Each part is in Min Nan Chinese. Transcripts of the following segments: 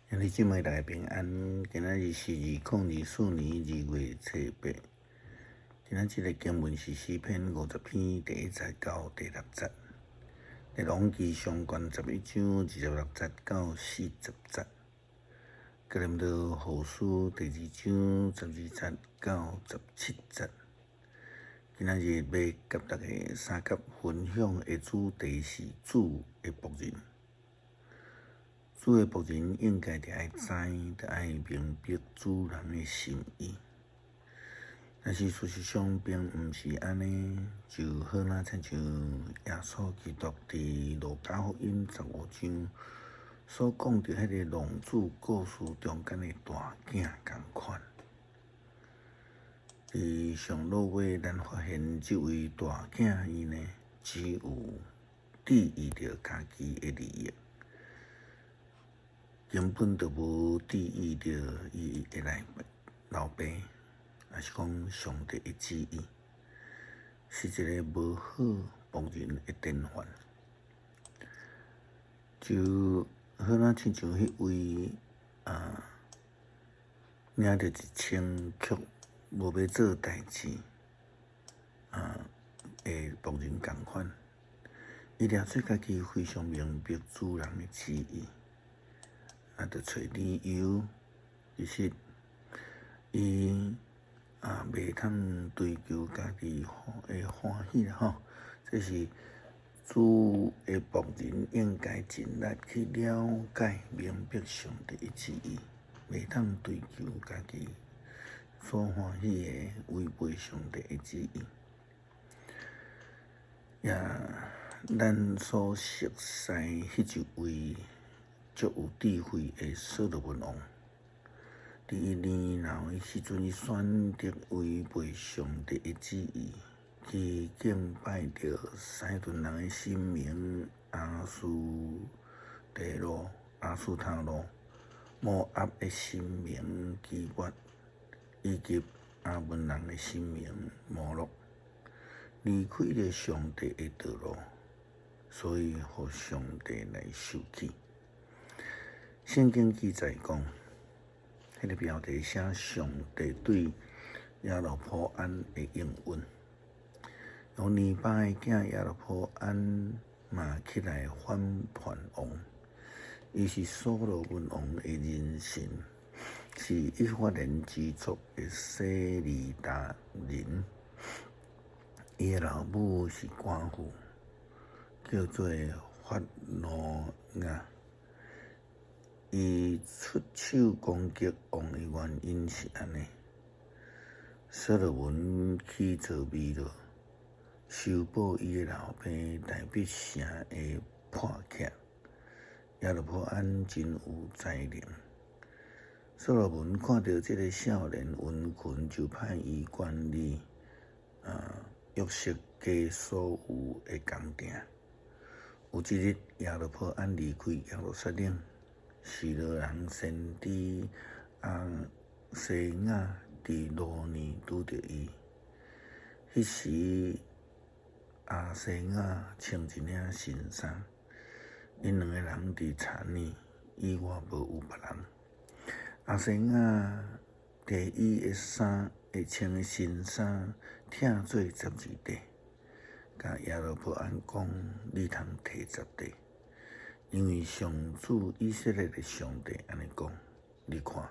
兄弟姊妹大家平安，今仔日是2024年2月初8。今仔這个經文是詩篇50篇第1節到第6節，列王紀上卷11章26節到40節，哥林多後書第2章12節到17節。今仔日欲佮大家相佮分享的主題是主的僕人。主的僕人應該著愛知，著愛明白主人的心意。但是事實上並毋是按呢，就好若親像耶穌基督佇路加福音15章所講著彼个浪子故事中間的大囝仝款。佇上落尾，咱發現這位大囝伊呢，只有注意著家己的利益。根本就無注意著伊的來老爸，抑是講上帝的旨意，是一个無好僕人的典範。就好若親像彼位啊，領著1000曲無欲做代誌啊的僕人仝款，伊掠做家己非常明白主人的旨意。啊，著揣理由，其實伊啊袂通追求家己的歡喜啦吼。這是主的僕人應該盡力去了解、明白上帝的旨意，袂通追求家己所歡喜的，違背上帝的旨意。也，咱所熟似彼一位足有智慧的所羅門王，佇伊年老的時陣，伊選擇違背上帝的旨意，去敬拜著西頓人的神明亞斯提洛、亞斯他錄、摩押的神明基抹，以及亞捫人的神明摩洛，離開了上帝的道路，所以予上帝來受氣。聖經記載講，彼个標題寫上帝對耶羅波安的應允。有尼八的囝耶羅波安嘛起來反叛王，伊是所羅門王的人臣，是以法蓮支族的洗利達人。伊的老母是寡婦，叫做法奴雅。伊出手攻擊王的原因是按呢：所羅門起造米洛，修補伊的老爸大衛城的破隙。耶羅波安真有才能。所羅門看著這个少年殷勤，就派伊管理約瑟家所有的工廠。有一日，耶羅波安離開耶路撒冷。示羅人先知亞細亞佇路呢拄著伊。彼時亞細亞穿一領新衫，𪜶兩个人佇田呢，以外無有別人。亞細亞提伊的衫，會穿的新衫，拆做12塊，共耶羅波安講：你通提十塊。因為上主以色列的上帝按呢講：你看，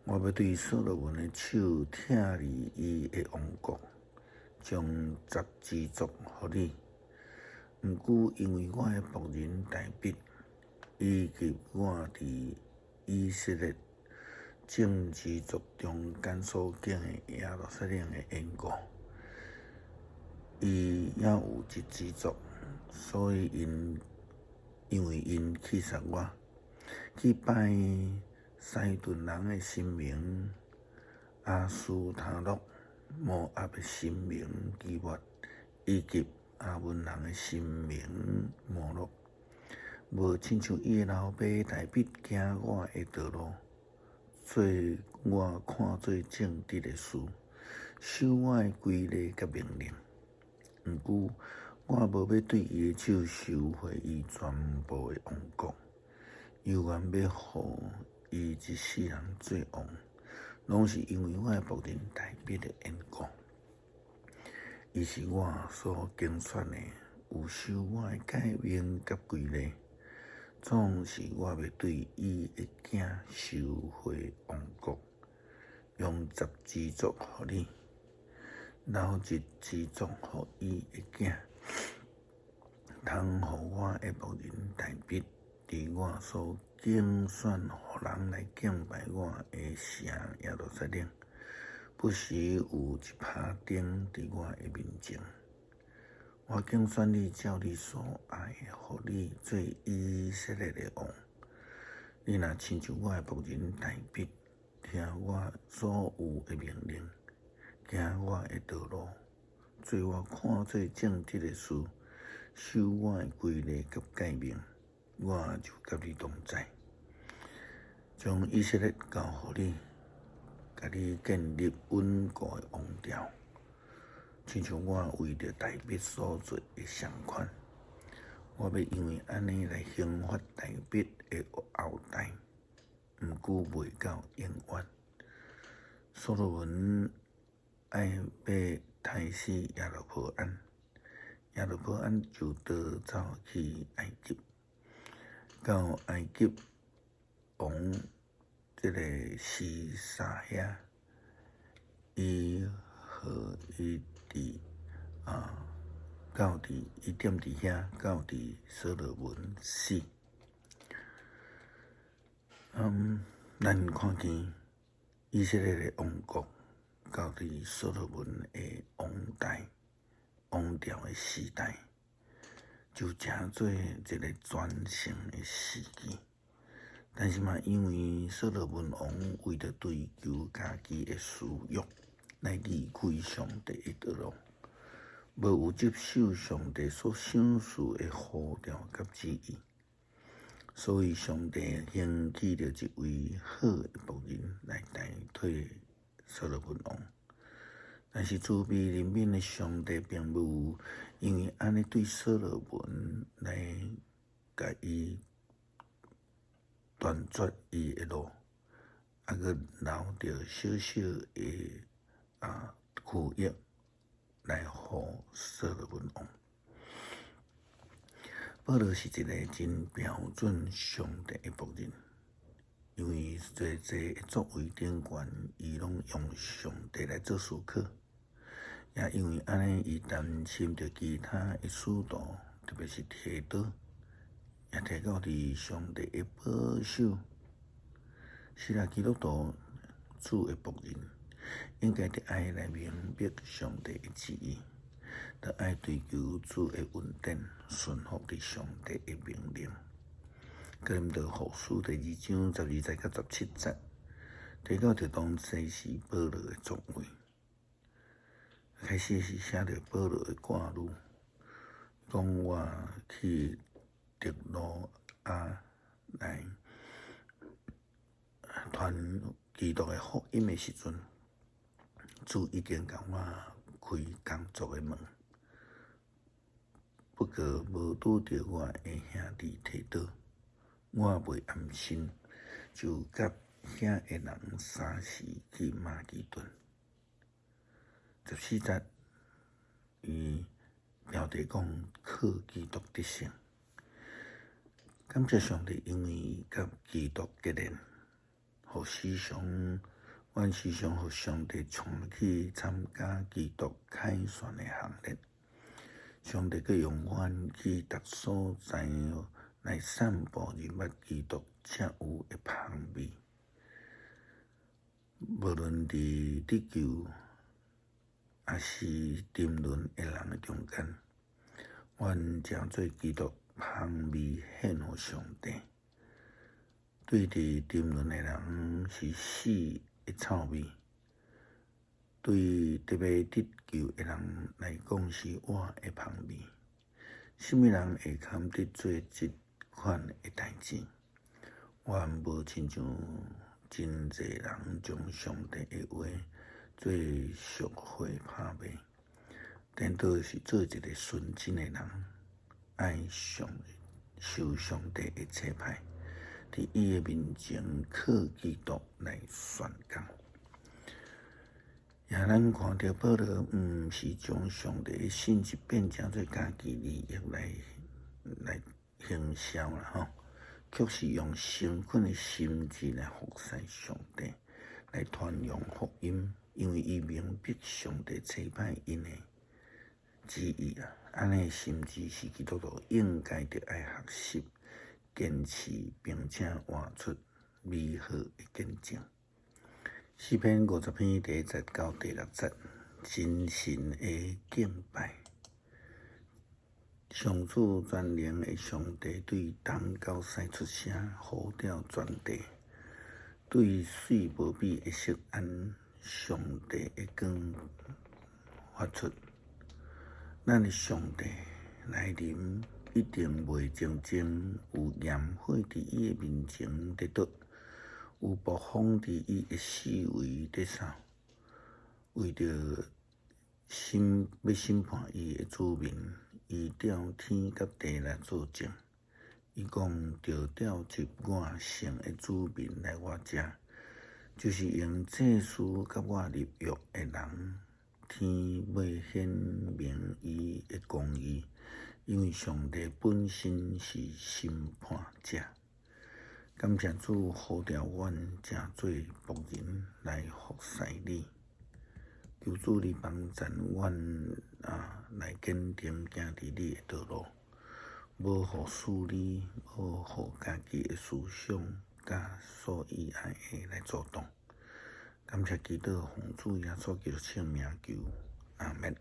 我欲對所羅門的手拆離伊的王國，將十支族予你。毋過因為我的僕人大衛，以及我佇以色列眾支族中間所揀的耶路撒冷的緣故，伊猶有一支族，所以𪜶因為𪜶棄殺我，去拜西頓人的神明亞斯他錄、摩押的神明基抹，以及亞捫人的神明摩洛，無親像伊的老爸大衛行我的道路，做我看做正直的事，守我的規例佮命令。毋過，我無欲對伊的手收回伊全部的王國，猶原欲予伊一世人做王，攏是因為我的僕人大衛的緣故。伊是我所揀選的，有守我的誡命佮規例，總是我欲對伊的囝收回王國，用十支族予你，留一支族予伊的囝，通予我的僕人大衛佇我所揀選予人來敬拜我的城耶路撒冷，不時有一拍燈佇我的面前。我揀選你，照你所愛的，予你做以色列的王。你若親像我的僕人大衛，聽我所有的命令，行我的道路，做我看做正直的事，守我的規例佮誡命，我就佮你同在，將以色列交予你，共你建立穩固的王朝，親像我為著大衛所做的相款。我欲因為按呢來刑罰大衛的後代，毋過袂到永遠。所羅門愛欲刣死耶羅波安，耶羅波安就逃走去埃及，到埃及王這个示撒遐，伊予伊佇啊，到佇伊踮佇遐，到佇所羅門死。咱看見以色列的王國到佇所羅門的王代、王朝的時代，就成做一个全盛的時期。但是嘛，因為所羅門王為著追求家己的私欲，來離開上帝的道路，無有接受上帝所賞賜的呼召佮旨意，所以上帝興起著一位好的僕人來代替所羅門王。但是慈悲憐憫的上帝並無因為按呢對所羅門來共伊斷絕伊的路，猶閣留著小小的區域來予所羅門王。保羅是一个真標準上帝的僕人，因為濟濟的作為頂懸，伊攏用上帝來做思考，也因為按呢，伊擔心著其他的使徒，特別是提多，也提到佇上帝的保守。是啊，基督徒主的僕人，應該著愛來明白上帝的旨意，著愛追求主的恩典，順服佇上帝的命令。哥林多後書第二章十二節到十七節，提到著當時是保羅的作為。開始是寫著保羅的掛慮，講我去特羅亞來傳基督的福音的時陣，主已經共我開工作的門，不過無拄著我的兄弟提多，我袂安心，就佮遐的人三時去馬其頓。十四節，伊標題講靠基督得勝，感謝上帝，因為佮基督結連，予時常，阮時常予上帝帶去參加基督凱旋的行列。上帝閣用阮去逐所在來散布認捌基督才有的芳味。無論佇得救，抑是沉淪的人的中間，阮成做基督芳味獻予上帝。對佇沉淪的人是死的臭味，對特別得救的人來講是活的芳味。啥物人會堪得做這款的代誌？阮無親像真濟人將上帝的話做俗貨拍賣，顛倒是做一个純真的人，愛上受上帝的差派，佇伊的面前靠基督來宣講。也咱看著保羅毋是將上帝的信息變成做家己利益來行銷啦吼，卻是用誠懇的心志來服侍上帝，來傳揚福音，因為伊明白上帝差派𪜶的旨意啊。按呢心志是基督徒應該著愛學習、堅持，並且活出美好的見證。詩篇50篇第一節到第六節，真神的敬拜。上主全能的上帝對東到西出聲，呼叫全地，對水無比的錫安，上帝的光發出。咱的上帝來臨，一定袂靜靜，有炎火佇伊的面前佇倒，有暴風佇伊的四圍佇掃，為著審欲審判伊的子民，伊調天佮地來作證。伊講著調集我聖的子民來我遮，就是用祭司佮我立約的人。天欲顯明伊的公義，因為上帝本身是審判者。感謝主呼召阮成做僕人來服侍你，求主你幫贊阮啊，來堅定行佇你的道路，無予私利，無予家己的思想佮所喜愛的來阻擋。感謝基督，奉主耶穌基督聖名求，阿們。